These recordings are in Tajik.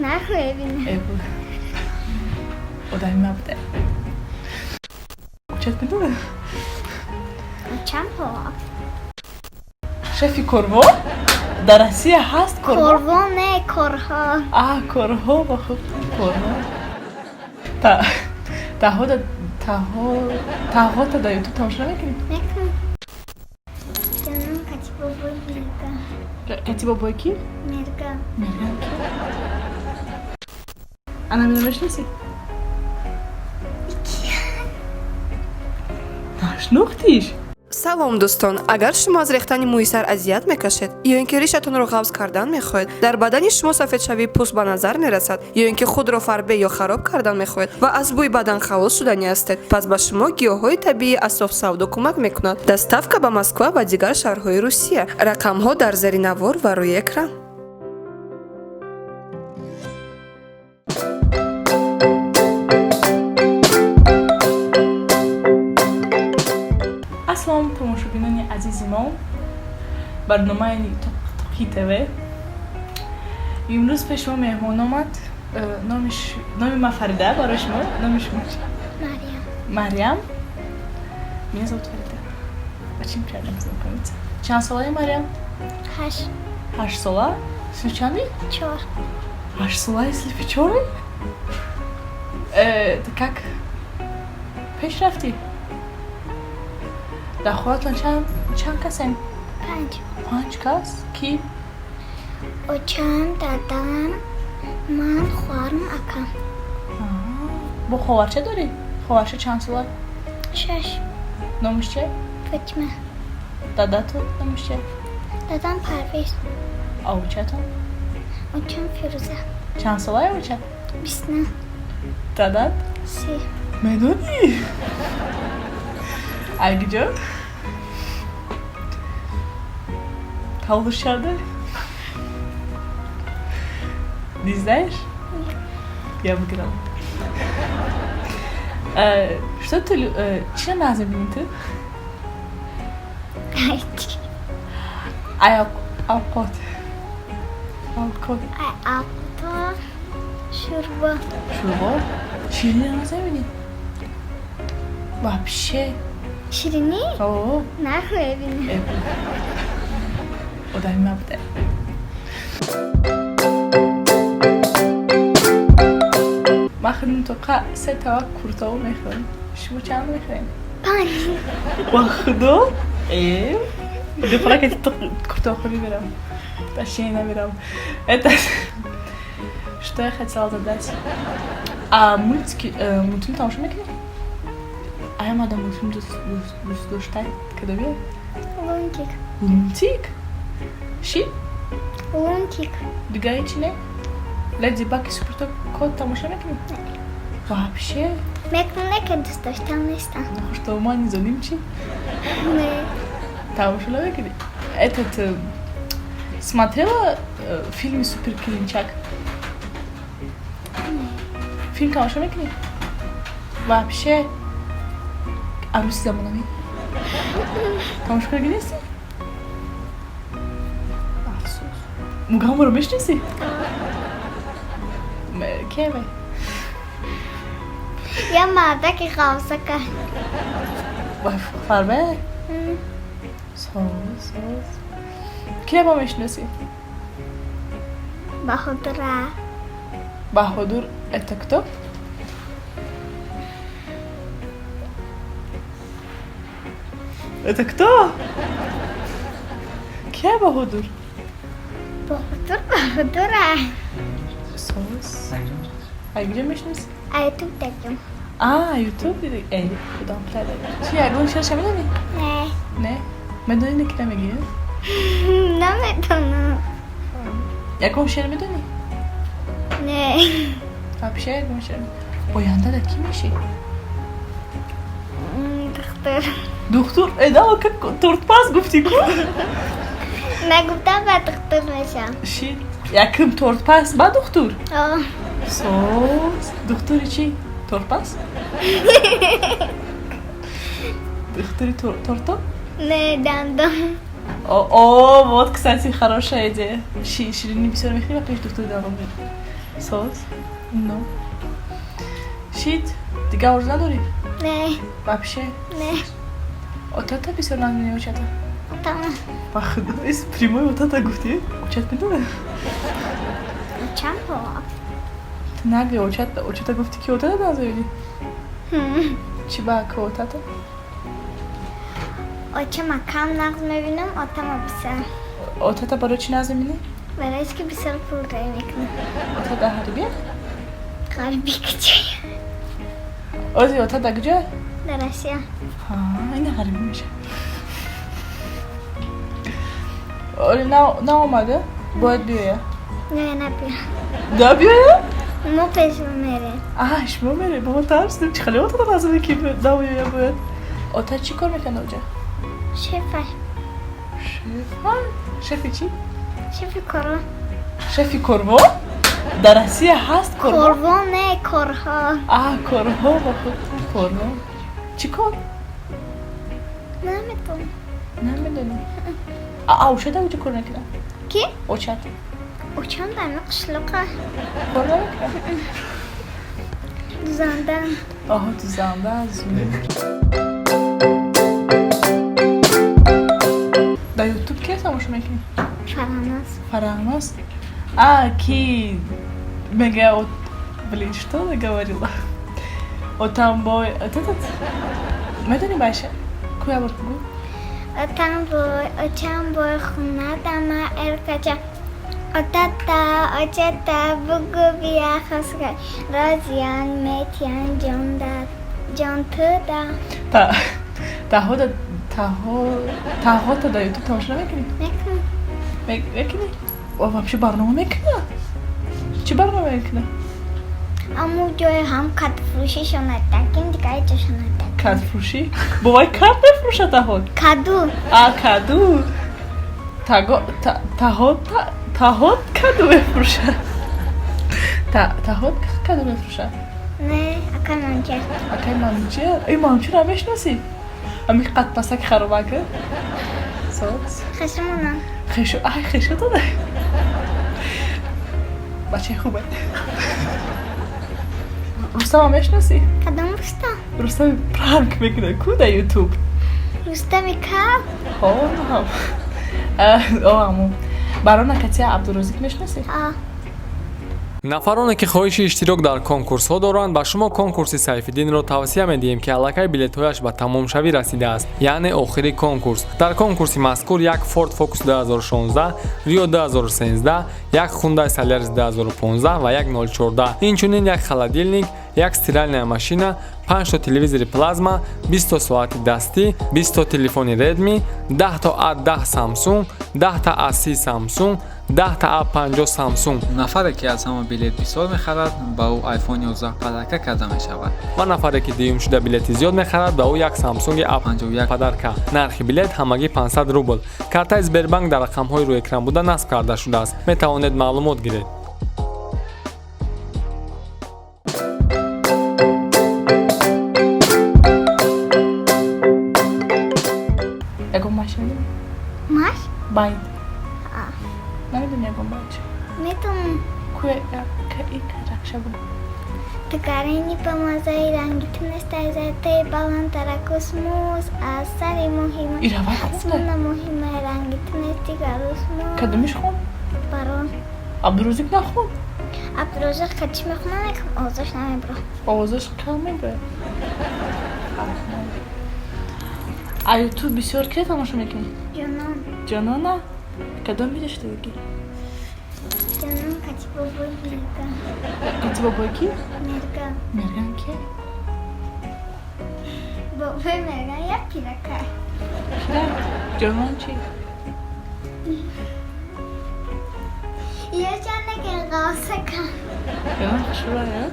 Нарх мебинам. Одами ма буда. Очат медонад? Чанд ҳо? Шефи корво? Дар Россия ҳаст корво? Корво не, корҳо. А, корҳо, ба хуб, корҳо. Таҳо таҳо таҳота дар Ютуб тамошо намекунӣ? Мекунам. Ҷонам кати бобои Мирга. Кати бобои ки? Мирга. Мирга ки? Ана мина мешиносӣ? Нашнохтиш? Салом, дӯстон! Агар шумо аз рехтани мӯи сар азият мекашед ё ин ки ришатонро ғафз кардан мехоҳед, дар бадани шумо сафедшавии пӯст ба назар мерасад ё ин ки худро фарбе ё хароб кардан мехоҳед ва аз бӯи бадан халос шуданӣ ҳастед, пас ба шумо гиёҳҳои табиии Асоф Савдо кӯмак мекунад. Доставка ба Москва ва дигар шаҳрҳои Русия. Рақамҳо дар зери навор ва рӯи экран. Ассалом, тамошобинони азизи мо, барномаи Тоқи ТВ. Имрӯз пеши мо меҳмон омад. Номи ма Фарида, барои шумо номи шумо чи? Марьям. Марьям. Меня зовут Фарида, очень приятно познакомиться. Чанд солаи, Марьям? 8. 8 сола. Синфи чанди? 4. 8 солаи, синфи чорӣ. Как пеш рафтӣ? Дар хонаатон чанд касем? 5. Панҷ кас. Ки? Очам, дадам, ман, хоҳарам, акам. Бо ховарча дорӣ? Ховарча чанд сола? 6. Номаш че? Фотима. Дадатон номаш че? Дадам Парвиз. А очатон? Очам Фирӯза. Чанд солае оча? 29. Дадат? 30. Медонӣ? Айгиҷо тавлуш карда? Не знаешь? Я выиграла. Что ты чӣ нағз мебинӣ ту? Ай, авқот, авқот. Ай, авқото шӯрбо. Шӯрбо. Ширинӣ нағз мебинӣ вообще? Ширинӣ? О. Нарх мебинам. Одами ма буда. Ман худам тоқа се тавақ куртову мехӯрам. Шумо чанд мехӯрем? 5. Ба худо, духтара, ки куртовхӯрӣ мерам, точнее, намерам. Это что я хотела задать? А мультики, мультфилм тамошо мекунӣ? Ая мада мультфилм дӯст доштай кадомия? Лунтик. Лунтик ши? Лунтик. Дигари чи? Не, Леди Баг и Супер Кот тамошо мекунӣ вообще? Мекунам, не ки дӯст доштам нестам. Что, ма низоним чи? Не. Тамошо намекунӣ? Этот, смотрела фильм Супер Келинчак? Филм тамошо мекунӣ вообще? Арӯси замонавӣ тамошо карда нестӣ? Афсӯс. Мугамборо мешиносӣ? Кеме? Я мардаки ғавзака. Фарбе. Соз, соз. Киро мешиносӣ? Баҳодура. Баҳодур это кто? Это кто? Кия Баҳодур? Баҳодур Баҳодура. Соз. А где мешиносӣ? А Ютуб дадим. А, Ютуб диди? Эй, худам пледа. Чи, ягон шеърша медонӣ? Не. Не? Медонӣ, ки намегӣ? Намедонам. Ягон шеър медонӣ? Не. Вообще ягон шеър? Оянда дар кӣ мешӣ? Духтур. Духтур? Э, да, как тортпаз гуфтӣ ку? Нагуфтам, ба духтур мешам. Ши, якм тортпаз, ба духтур? О. Соз. Духтури чӣ? Тортпаз? Духтури торто? Не, дандон. О, о, вот, кстати, хорошая идея. Ширинӣ бисёр мехӯри ва пеш духтури дандон мери. Соз. Но. Шид, дигар орзу надорӣ? Не. Вообще? Не. Отата бисёр нағз очата? Отама. Ба худо, ис прямой отата гуфтӣ? Очат медонад? Очам ҳо. Ту нагӯ очат, очата гуфтӣ ки отата нағз мебинӣ? Чӣ ба ка отата? Очама кам нағз мебинам, отама бисёр. Отата барои чӣ нағз мебинӣ? Барои ки бисёр пул рӯй мекунад. Ота дар ҳарбия? Ғарбӣ куҷоя? Ози ота дар куҷоя? Дар Россия. Ҳа, ина ҳарбӣ мешавад. Оли наомада? Бояд биёя? Не, набиё. Да биёя? Мо пешо мерем. Аҳа, шумо мерем. Бобо тарсидем. Чӣ хеле отата нағз ки наояя бояд. Ота чӣ кор мекунад оҷа? Шефа. Шефа? Шефи чӣ? Шефи корвон. Шефи корвон? Дар Россия ҳаст корвон? Корвон не, корҳо. А, корҳо, ба худ корвон. Чӣ кор? Наметонам. Намедонӣ. А очат оҷа кор мекунад? Ки? Очат. Очам дар қишлоқа. Кор намекунад? Дузанда. Оҳо, дузанда. Дар Ютуб ки тамошо мекунӣ? Фараҳноз. Фараҳноз? А, ки мега, блин, что она говорила? Отам бой, этот? Медонӣ байша? Ку як бор бугӯ. Отам бой, очам бой, хонадама эркача. Отата, очата, бугӯ бия хосга. Розиян, метиян, ҷонда, ҷон туда. Та, таҳода, таҳо, таҳота дар Ютуб тамошо намекунӣ? Мекунам. Мекунӣ? О, вообще барнома мекуна? Чӣ барнома мекуна? Аму ҷои ҳам кадфурӯшишона такин, дигар ҷошона такин. Кадфурӯшӣ? Бовай кад мефурӯшад таҳот? Каду. А, каду. Таго, таҳот, таҳот каду мефурӯшад. Таҳот каду мефурӯшад? Не, акай Манучер. Акай Манучер? Эй, Манучерро мешиносӣ? Ами қадпасаки харобака? Соз. Хешумона. Хешу, ай, хешутона. Бачаи хубе. Рустама мешиносӣ? Кадом Рустам? Рустами пранк мекунад ку дар Ютуб. Рустами каб? Ҳо, о, аму. Барона Катия Абдурозиқ мешиносӣ? А. Нафароне ки хоҳиши иштирок дар конкурсҳо доранд, ба шумо конкурси Сайфиддинро тавсия медиҳем, ки аллакай билетҳояш ба тамомшавӣ расидааст, яъне охири конкурс. Дар конкурси мазкур як Ford Focus 2016, Rio 2013, як Hyundai Solaris 2015 ва як 014, инчунин як холодильник, як стиральная машина, 5 то телевизори плазма, 20 то соати дастӣ, 20 то телефони Redmi, 10 то A10 Samsung, 10 та A30 Samsung, 10 та A50 Samsung. Нафаре ки аз ҳама билет бисёр мехарад, ба ӯ iPhone 11 падарка карда мешавад. Ва нафаре ки дуюм шуда билети зиёд мехарад, ба ӯ як Samsung A51 падарка. Нархи билет ҳамагӣ 500 рубл. Картаи Сбербанк дар рақамҳои рӯекран буда насб карда шудааст. Метавонед маълумот гиред. Ягон маш медонӣ? Маш? Байд. А. Намедонӣ ягон байд? Метонам. Ку ракша буд. Ту карини ба маззаи ранги ту нестай зайтаи баландтара космос аз сари моҳима. Иравай хунда? Асмона моҳима ранги ту нести гарусмо. Кадомиш хун? Барон. Абдурозиқ нахун? Абдурозиқ качи мехонам, якам овозаш намебурам. Овозаш кам мебурад? А Ютуб бисёр кире тамошо мекунӣ? Ҷонон. Ҷонона? Кадом видеош дидагӣ? Ҷонон качи бобои Мерган. Качи бобои ки? Мерган. Мерган ки? Бобои Мерган як пирака. Пирак? Ҷонон чӣ? Ё чандаки ғосака. Ҷонон хушрӯя?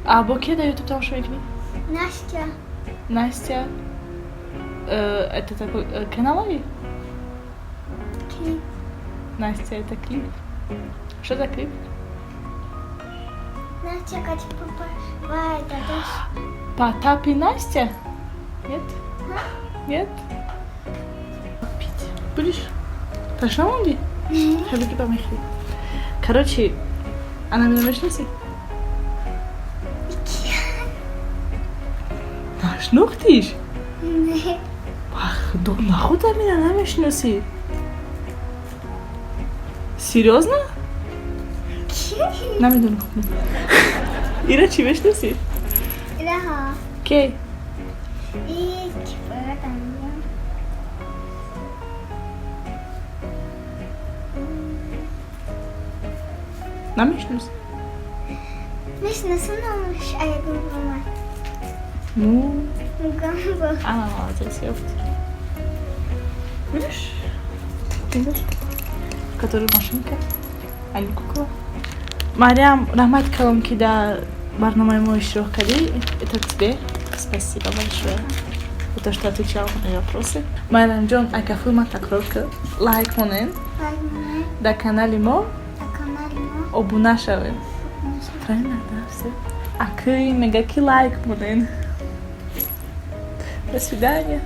А бо ки дар Ютуб тамошо мекунӣ? Настя. Настя? Это такой канал ли? Клип. Настя, это клип? Что за клип? Настя, качи папа. Вай, дадаш. Потап и Настя? Нет? Нет? Пить. Будешь? Ташна монди? Хеле ки ба мехӯри. Короче, ана мина мешиносӣ? Нашнохтиш? Не. Ба худо, нахуд амина намешиносӣ? Серьёзно? Намедонам. Ира чӣ, мешиносӣ? Ираҳо. Кей? И ки боядам мегӯям? Намешиносӣ? Мешиносам, номаш аягон омад. Ну? Мугамбо. А, молодец, ёфт. Видишь? Видишь? Который машинка, а не кукла. Мариам, раҳмат калом, ки дар барномаи мо иштирок кардӣ. Это тебе спасибо большое за то, что отвечал на мои вопросы. Мариамҷон, акафуи ман такрор кар: лайк монем. Лайк монем. Дар канали мо. Дар канали мо. Обуна шавем. Правильно, да? Все. Акы мега ки лайк монен. До свидания.